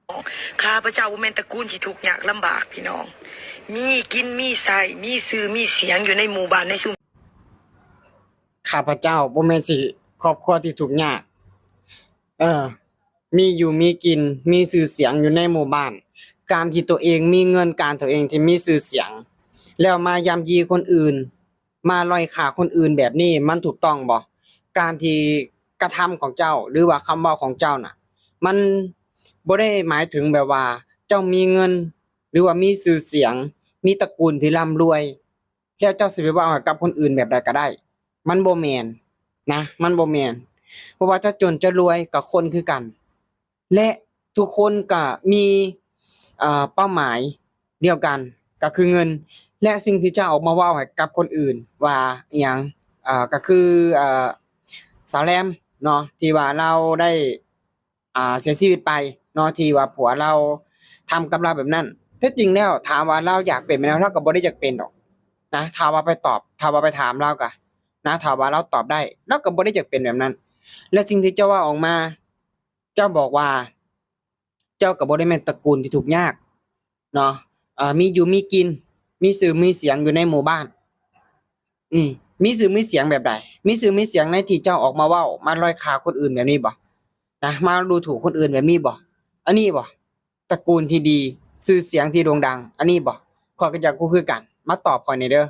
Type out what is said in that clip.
ຂ້າພະເຈົ້າບໍ່ແມ່ນຕະກູນທີ່ທຸກຍາກລຳບາກ ພີ່ນ້ອງ. ມີກິນມີໃຊ້ ມີຊື່ມີສຽງຢູ່ໃນໝູ່ບ້ານໃນຊຸມ ຂ້າພະເຈົ້າບໍ່ແມ່ນຊິຄອບຄົວທີ່ທຸກຍາກ ເອີ ມີຢູ່ມີກິນ ມີຊື່ສຽງຢູ່ໃນໝູ່ບ້ານ. ການທີ່ຕົວເອງມີເງິນ ການຕົວເອງທີ່ມີຊື່ສຽງ ແລ້ວມາຢ້ຳຢີຄົນອື່ນ ມາລອຍຂ້າຄົນອື່ນແບບນີ້ ມັນຖືກຕ້ອງບໍ່? ການທີ່ກະທຳຂອງເຈົ້າ ຫຼືວ່າຄຳເວົ້າຂອງເຈົ້ານະ ມັນບໍ່ໄດ້ໝາຍເຖິງແບບວ່າເຈົ້າມີເງິນ ຫຼືວ່າມີຊື່ສຽງ ມີຕະກູນທີ່ລ່ຳລວຍ ແລ້ວເຈົ້າຊິໄປເວົ້າໃຫ້ກັບຄົນອື່ນແບບໃດກໍໄດ້ ມັນບໍ່ແມ່ນນະ ມັນບໍ່ແມ່ນ. ບໍ່ວ່າຈະຈົນຈະລວຍກໍຄົນຄືກັນ ແລະ ທຸກຄົນກໍມີ ເອີ ເປົ້າໝາຍດຽວກັນ ກໍຄືເງິນ ແລະ ສິ່ງທີ່ເຈົ້າອອກມາເວົ້າໃຫ້ກັບຄົນອື່ນວ່າອີ່ຫຍັງ ເອີ ກໍຄື ເອີ ສາວແລມເນາະ ທີ່ວ່າລາວໄດ້ ອ່າ ເສຍຊີວິດໄປເນາະ ທີ່ວ່າຜົວລາວທຳກັບລາວແບບນັ້ນ. ແທ້ຈິງແລ້ວ ຖາມວ່າລາວຢາກເປັນແບບນັ້ນ ລາວກໍບໍ່ໄດ້ຢາກເປັນດອກນະ ຖ້າວ່າໄປຕອບ ຖ້າວ່າໄປຖາມລາວກະນະ ຖ້າວ່າລາວຕອບໄດ້ ລາວກໍບໍ່ໄດ້ຢາກເປັນແບບນັ້ນ. ແລະ ສິ່ງທີ່ເຈົ້າເວົ້າອອກມາ ເຈົ້າບອກວ່າ ເຈົ້າກໍບໍ່ໄດ້ແມ່ນຕະກູນທີ່ທຸກຍາກເນາະ ເອີ ມີຢູ່ມີກິນ ມີຊື່ມີສຽງຢູ່ໃນໝູ່ບ້ານ. ອືມ ມີຊື່ມີສຽງແບບໃດ? ມີຊື່ມີສຽງໃນທີ່ເຈົ້າອອກມາເວົ້າ ມາລອຍຂ້າຄົນອື່ນແບບນີ້ບໍ? ນະ ມາດູຖູກຄົນອື່ນແບບນີ້ບໍ? ອັນນີ້ບໍ? ຕະກູນທີ່ດີ ຊື່ສຽງທີ່ໂດ່ງດັງ ອັນນີ້ບໍ? ຂ້ອຍກໍຢາກຮູ້ຄືກັນ ມາຕອບຂ້ອຍແດ່ເດີ້.